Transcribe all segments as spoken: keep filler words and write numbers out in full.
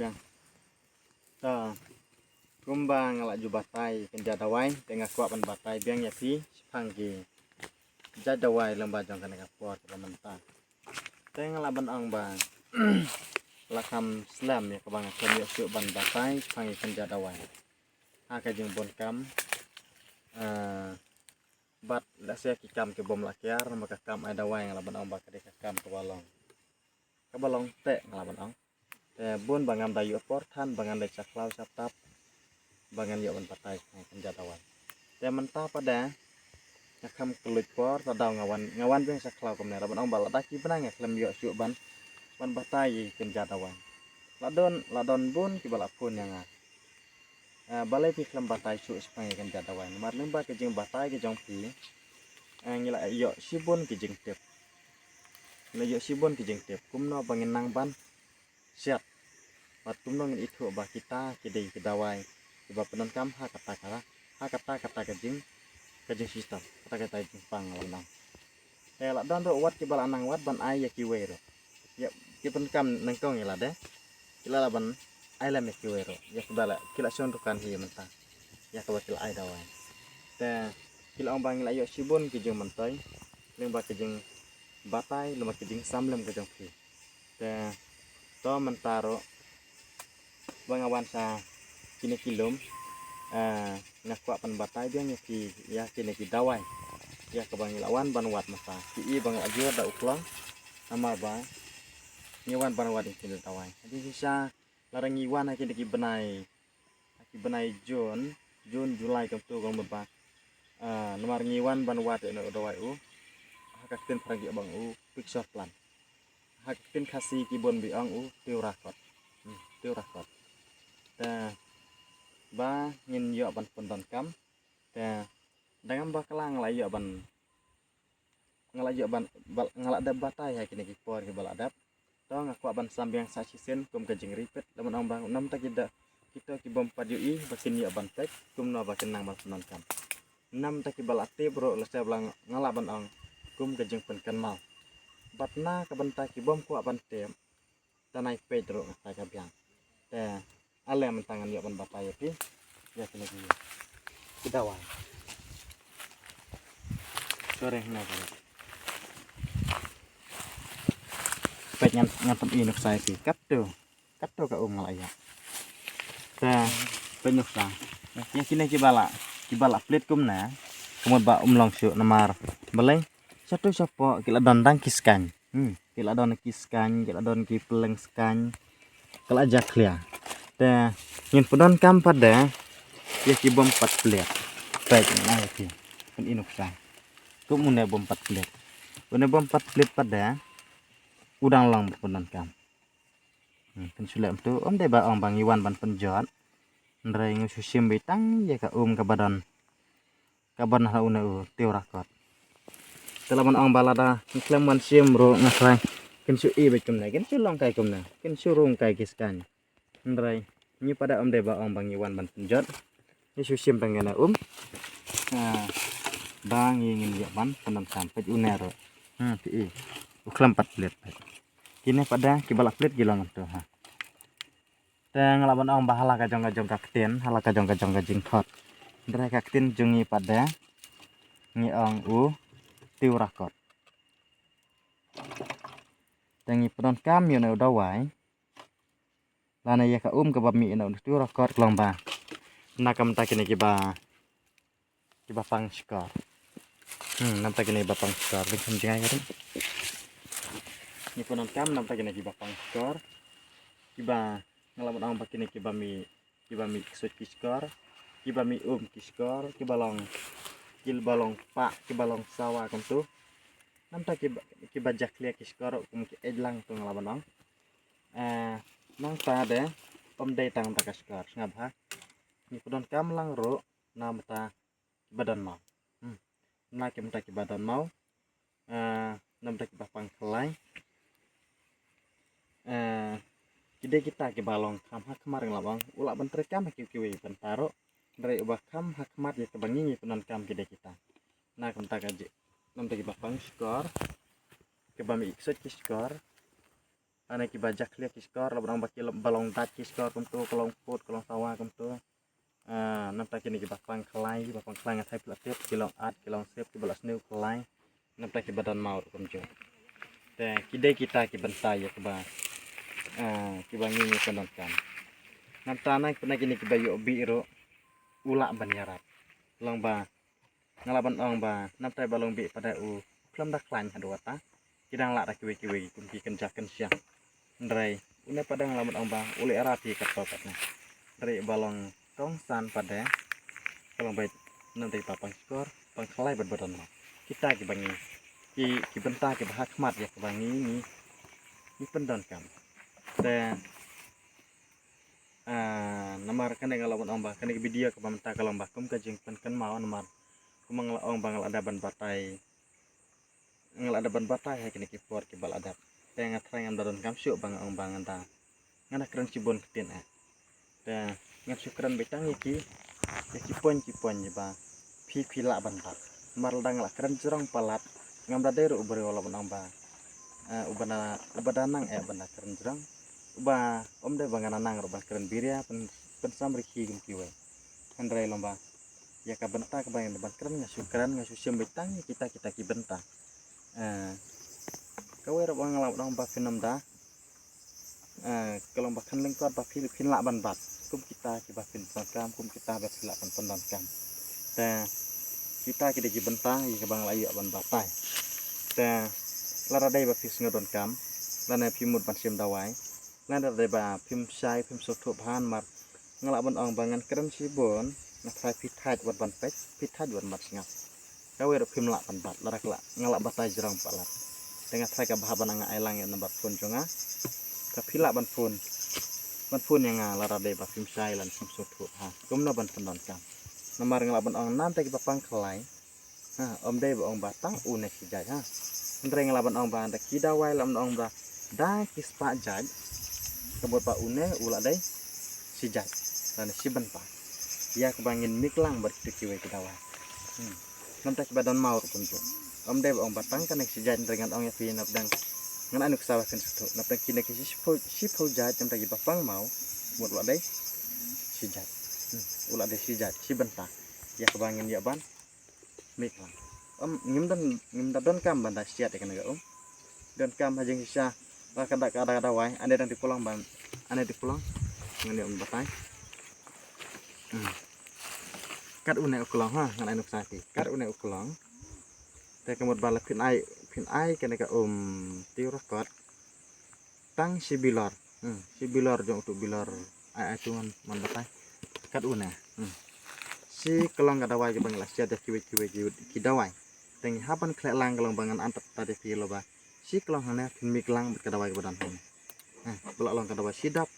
Biang. Ta, kumba nga la ju batai kynja dawai, te nga kwah ban batai biang ïa phi shaphang ki jait dawai lyngba jong kane ka por kaba mynta. Te nga lah ban ong ba la kham slem ïa kaba nga khlem ïoh shuh ban batai shaphang ki kynja dawai ha ka jingbun kam. Ah, bad lehse ki kam ki bym lah kiar, namar ka kam ai dawai nga lah ban ong ba ka dei ka kam kaba long, kaba long teh nga lah ban ong. Te bun ba ngam da ïoh por than ba ngan leit sha khlaw sha tap ba ngan ïoh ban batai shaphang ki kynja dawai. Te mynta pat de nga kham kylluid por, ta daw nga wan, nga wan biang sha khlaw kumne, lah ban ong ba lada ki bnai nga khlem ïoh shuh ban, ban batai ïa ki kynja dawai. La don, la don bun kiba la phone ïa nga. Ah, balei phi khlem batai shuh shaphang ki kynja dawai? Namar lyngba ki jingbatai ki jong phi, ah, ngi la ïoh shibun ki jingtip. Ngi la ïoh shibun ki jingtip kumno ba ngin nang ban siat, bad kumno ngin ithuh ba kita ki dei ki dawai kiba pyndonkam ha kata ka, ha kata kata ka jing, ka jingshitom, kata kata ka jingpang, la nang. Te la don ruh wat kiba la nang wad ban ai ïa kiwei ruh. Ïa ki pyndonkam nyngkong ïa lade, ki la lah ban ai lem ïa kiwei ruh, ïa kiba la, ki la shon dukan hi mynta, ïa kaba ki la ai dawai. Te ki la ong ba ngi la ïoh shibun ki jingmyntoi lyngba ki jingbatai, lyngba ki jingsam lem ka jong phi. Te to mynta ruh ba nga wan sha kine ki lum, eh, nga kwah ban batai biang ïa phi ïa kine ki dawai, ïa kaba ngi la wan ban wad mynta. Phi i ba nga la jur da u klong, namar ba ngi wan ban wad ïa kine dawai. Hadien shisha lada ngi wan ha kine ki bnai, ha ki bnai June, June, July kumtu kumba, ah, namar ngi wan ban wad ïa une u dawai u, ha ka ktien Phareng ki ong u pixel plant. Ha ka ktien Khasi ki bun ba ong u tiew rakot. Hmm, tiew rakot. Te ba ngin ïoh ban pyndonkam. Te da ngam bakla nga la ïoh ban, nga la ïoh ban, ba, nga la dep batai ha kine ki por kiba la dep. To nga kwah ban sam biang sa shisien kum ka jingrepeat, la ban ong ba namar kita ki da, kito ki bym pat ïohi ba kin ïoh ban peit kumno ba kin nang ban pyndonkam. Namar kiba la tip ruh lehse ba la nga lah ban ong kum ka jingpynkynmaw. Bad na ka bynta ki bym kwah ban tip, ta nai peit ruh nga sa ka biang. Te ale mynta ngan ïoh ban batai ïa phi ïa kine ki, ki dawai. Sorry, na ka. Peit ngan, ngan pyn-i nuksa ïa phi. Katto, katto ka um nga la ïa. Te peit nuksa. Ïa kine kiba la, kiba la plit kumne, ka mut ba um long shuh namar balei? Shato shapoh ki la don dang ki skaiñ. Hmm, ki la don ki skaiñ, ki la don ki pylleng skaiñ. Ka la jakhlia. Te ngin pyndonkam pat de ïa ki bym pat plit. Peit, na ïa ki. Pyn-i nuksa. Kum une bym pat plit. Une bym pat plit pat de, u dang long ban pyndonkam. Hmm, pynshuleh mynta, ym dei ba ong ba ngi wan ban pynjot. Hynrei ngi shu shim beit tang ïa ka um kaba don, kaba don ha une u tiew rakot. Te la ban ong ba lada ngi khlem wan shim ruh nga tharai kin shu i beit kumne, kin shu long kai kumne, kin shu rung kai ki skaiñ. Hynrei ngi pat de ym dei ba ong ba ngi wan ban pynjot. Ngi shu shim tang ïa une um. Ah, ba ngi ngin ïoh ban pyndonkam, peit une ruh. Hmm, phi i. U khlem pat plit peit. Kine pat de kiba la plit ki long kumtu ha. Te nga lah ban ong ba ha la ka jong ka jong ka ktien, ha la ka jong ka jong ka jingkhot, hynrei ka ktien jong ngi pat de ngi ong u tiew rakot. Te ngi pyndonkam ïa une u dawai lane ïa ka um kaba mih ïa une u tiew rakot ka long ba na ka bynta kine kiba, kiba pang shkor. Hmm, na ka bynta kine kiba pang shkor, dang kham jngai ka dei. Ngi pyndonkam na ka bynta kine kiba pang shkor, kiba, nga lah ban ong ba kine kiba mih, kiba mih ksuid ki shkor, kiba mih um ki shkor, kiba long, kiba long pah, kiba long sawa kumtu. Na ka bynta kiba, kiba jakhlia ki shkor kum ki eit lang tu nga lah ban ong. Eh, nangta de ym dei tang na ka bynta ka shkor, sngap ha. Ngi pyndonkam lang ruh na ka bynta kiba don maw. Hmm. Na ka bynta kiba don maw. Eh, na ka bynta kiba pang khlaiñ. Eh, ki dei kita kiba long kham ha khmat, nga lah ban ong. U lah ban treikam ha kiwei kiwei bynta ruh, hynrei uba kham ha khmat ïa kaba ngi ngi pyndonkam ki dei kita. Na ka bynta ka jing, na ka bynta kiba pang shkor, kiba mih ksuid ki shkor, Ane kiba jakhlia ki shkor, la ba dang ba ki long, ba long dait ki shkor kumto, ka long put, ka long tawa kumto. Ah, namta kine kiba pang khlai, kiba pang khlai nga thai phi la tip, ki long at, ki long sip, kiba la sniew khlai. Namta kiba don maw ruh kumjuh. Te ki dei kita ki bynta ïa kiba, ah, kiba ngi ngi pyndonkam. Namta na kine kiba ïoh bih ruh u lah ban ïarap. Long ba nga lah ban ong ba namta ba long bih pat u khlem da khlaiñ haduh kata. Ki dang lah da kiwei kiwei kum ki kynja kynshiang. Hynrei une pat dang lah ban ong ba u leh ïarap ïa kato katne. Hynrei ba long kongsan pat de ka long ba namta ba pang shkor, pang khlai bad ba don maw. Kita kiba ngi, ki, ki bynta kiba ha khmat ïa kiba ngi ngi, ngi pyndonkam. Te, ah, namar kane nga lah ban ong ba kane ka video kaba mynta ka long ba kum ka jingpynkynmaw namar kum nga lah ong ba nga lah da ban batai, nga lah da ban batai ha kine ki por kiba lah dep. Te nga tharai ngam da donkam shuh ba nga ong ba nga da, nga da kren shibun ktien eh. Te ngam shu kren beit tang ïa ki, ïa ki point ki point ba phi, phi lah ban bat. Namar lada nga lah kren jrong palat ngam da dei ruh u briew lah ban ong ba, eh, uba na, uba da nang eh ban da kren jrong. Uba ym dei ba nga na nang ruh ban kren biria, pyn, pynsamrkhie ïa ki kiwei. Hynrei long ba ïa ka bynta kaba ngi ban kren nga shu kren, nga shu shim beit tang ïa kita kita ki bynta. Eh, kawei ruh ba nga lah ban ong ba phin ym da, eh, ka long ba kan lyngkot ba phi, phin lah ban bat kum kita kiba phin pyndonkam, kum kita ba phi lah ban pyndonkam. Te kita ki dei ki bynta ïa kaba nga lah ïoh ban batai. Te lada dei ba phi sngew donkam, lane phi mut ban shim dawai, lada dei ba phim shai, phim sngewthuh bha namar nga lah ban ong ba ngan kren shibun, nga tharai phi thait wat ban peit, phi thait wat ban sngap. Kawei ruh phim lah ban bat, lada ka lah, nga lah batai jrong palat. Te nga tharai kaba hap ban nga ai lang ïa u number phone jong nga. Te phi lah ban phone, ban phone ïa nga lada dei ba phim shai lane phim sngewthuh ha kumno ban pyndonkam. Namar nga lah ban ong namta kiba pang khlai, ha, ym dei ba ong ba tang une shi jait ha. Hynrei nga lah ban ong ba da ki dawai lah ban ong ba da ki spah jait. Ka mut ba une u lah dei shi jait lane shi bynta ïa kaba ngin mih lang bad kita kiwei ki dawai. Hmm. Namta kiba don maw ruh kumjuh. Ym dei ba ong ba tang kane shi jait, hynrei ngan ong ïa phi na pdeng, ngan ai nuksa ba phin sngewthuh. Na pdeng kine ki shiphew, shiphew jait, namta kiba pang maw, mut u lah dei shi jait. Hmm. U lah dei shi jait, shi bynta ïa kaba ngin ïa ban mih lang. Ym, ngim don, ngim da donkam ban da siat ïa kane ka um. Donkam ha jingshisha ba ka da, ka da, ka dawai, ane dang dei pulong ban, ane dei pulong. Ngan ïa um batai. Hmm. Kat une u klong ha, ngan ai nuksa phi. Kat une u klong. Te ka mut ba la phin ai, phin ai kane ka um tiew rakot tang shi bilor. Hmm, shi bilor jong utu bilor ai ai tu ngan, ngan batai. Kat une. Hmm. Shi klong ka dawai kiba ngi la siat da kiwei kiwei ki, ki dawai. Te ngi hap ban khleh lang ka long ba ngan an tat tat ïa phi lo ba shi klong hangne phin mih lang bad ka dawai kaba don hangne. Eh, ba la long ka dawai shi dap.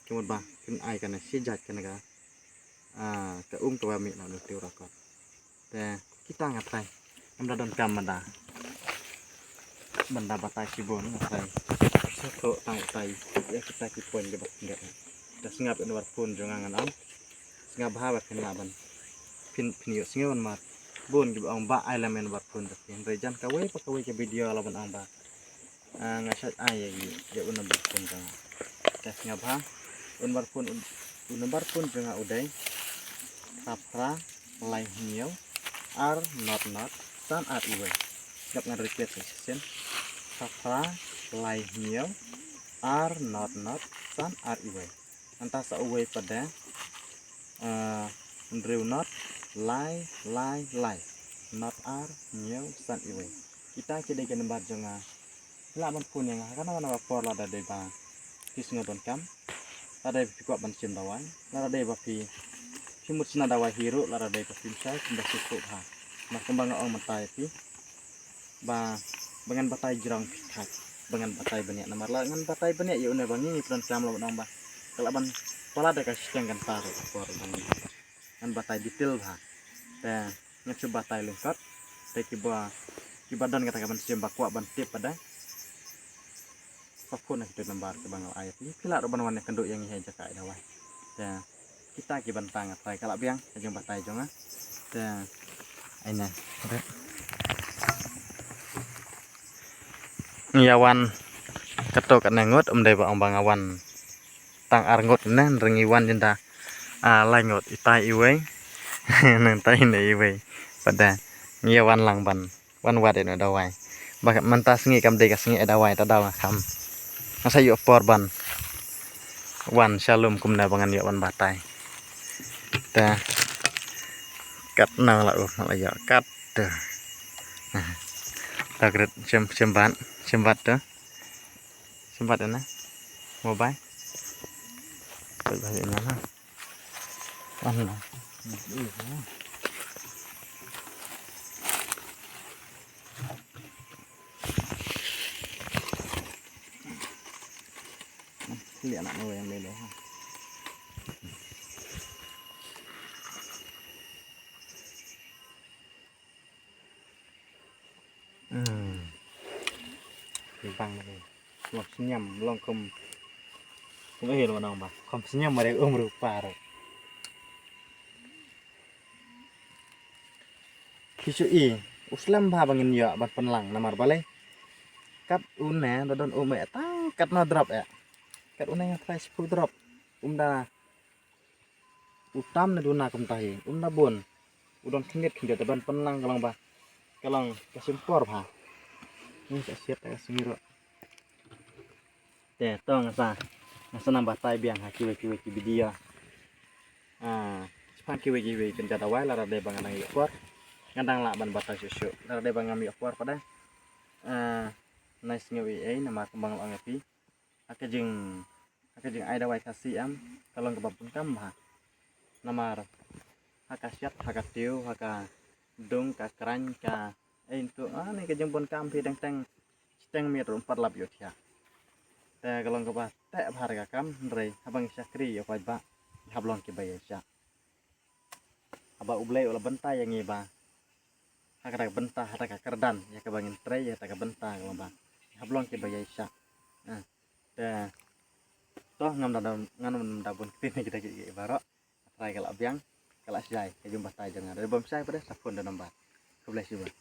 Ka mut ba phin ai kane shi jait kane ka, ah, ka um kaba mih na u tiew rakot. Te kita nga tharai ngam da donkam ban da, ban da batai shibun, nga tharai sngewthuh tang utai ïa kita ki point kiba khyndiat. Te sngap ïa u number phone jong nga ngan ong. Sngap bha ba phin lah ban, phin, phin ïohsngew namar bun kiba ong ba ai lem ïa u number phone jong phi, hynrei jan kawei pa kawei ka video lah ban ong ba, ah, nga shait ai ïa u, ïa u number phone jong nga. Te sngap bha, u number phone, u, u number phone jong nga u dei phra phra lai hynñiew ar not not san ar uwei. Sngap ngan repeat sa shisien. Phra phra lai hynñiew ar not not san ar uwei. Nangta sa uwei pat de, eh, hynriew not lai lai lai not ar hynñiew san uwei. Kita ki dei ki number jong nga. Lah ban phone ïa nga ha kano kano ka por lada dei ba phi sngew donkam, lada dei ba phi kwah ban shim dawai, lada dei ba phi, phi mut shna dawai hi ruh, lada dei ba phim shai, phim da sngewthuh bha. Namar kumba nga ong mynta ïa phi ba, ba ngan batai jrong phi thait, ba ngan batai bniah, namar lada ngan batai bniah ïa une ba ngi ngi pyndonkam lah ban ong ba ka lah ban palat da ka shiteng kynta ruh ka por ba ngi ngan batai detail bha. Te ngan shu batai lyngkot. Te kiba, kiba don kata ka mynsiem ba kwah ban tip pat de, sa phone na kitu ki number kiba nga la ai ïa phi. Phi lah ruh ban wan ïakynduh ïa ngi ha jaka ai dawai. Te kita ki bynta nga tharai ka lah biang ka jingbatai jong nga. Te aina. Ngi ïa wan Kato katne ngut, um dei ba ong ba nga wan tang ar ngut ne, hynrei ngi wan jin da, ah, lai ngut, itai iwei. Nangtai ne iwei. Pat da ngi ïa wan lang ban wan wad ïa une u dawai. Ba mynta sngi kam dei ka sngi ai dawai, ta daw nga kham. Nga sa ïoh por ban wan sha lum kumne ba ngan ïoh ban batai. Te kat nang la u, la ïoh kat te. Ta gret shem, shem bat, shem bat te. Shem bat na. Mo bai. Bai bai na na. Wan na. Lihat anak nawa yang lelo. Hmm. Bang ni. Long senyum, long kum. Kum eh lo nang ba. Kum senyum mare um rupa ro. Ki shu i, u slem bha ba ngin ïoh ban pynlang namar balei. Kat une da don um eh tang katno drop eh. Kat une nga try shiphew drop. Um da u tam ne duna kumta hi. Um da bun. U don khyndiat khyndiat da ban pynlang ka long ba. Ka long ka shim por bha. Ni sa siat ka sngi ro. Te to nga sa, nga sa nang batai biang ha kiwei kiwei ki video. Ah, shaphang kiwei kiwei ki kynja dawai lada dei ba nga dang ïoh por. Nga dang lah ban batai shuh shuh. Lada dei ba ngam ïoh por pat de. Ah, nai sngew ei ei namar kumba nga la ong ïa phi. Ha ka jing, ha ka jingai dawai Khasi em, ka long kaba bun kam bha. Namar ha ka siat, ha ka tiew, ha ka dung, ka khraiñ, ka ei ntu, ah, ne ka jingbun kam phi teng teng. Shiteng miet ruh um pat lap ïohthiah. Te ka long kaba teh bha ka kam, hynrei haba ngi shakri ïa u paidbah, ngi hap long kiba ïaishah. Haba U Blei u la bynta ïa ngi ba ha kata ka bynta, ha kata ka kyrdan ïa kaba ngin trei, ïa kata ka bynta ka long ba ngi hap long kiba ïaishah. Eh, te to ngam da, ngam da bun ktien ïa kita ki, ki baroh. Trai ka la biang, ka la shai, ka jingbatai jong nga. Da bym shai pat de sa phone da number. Khublei shibun.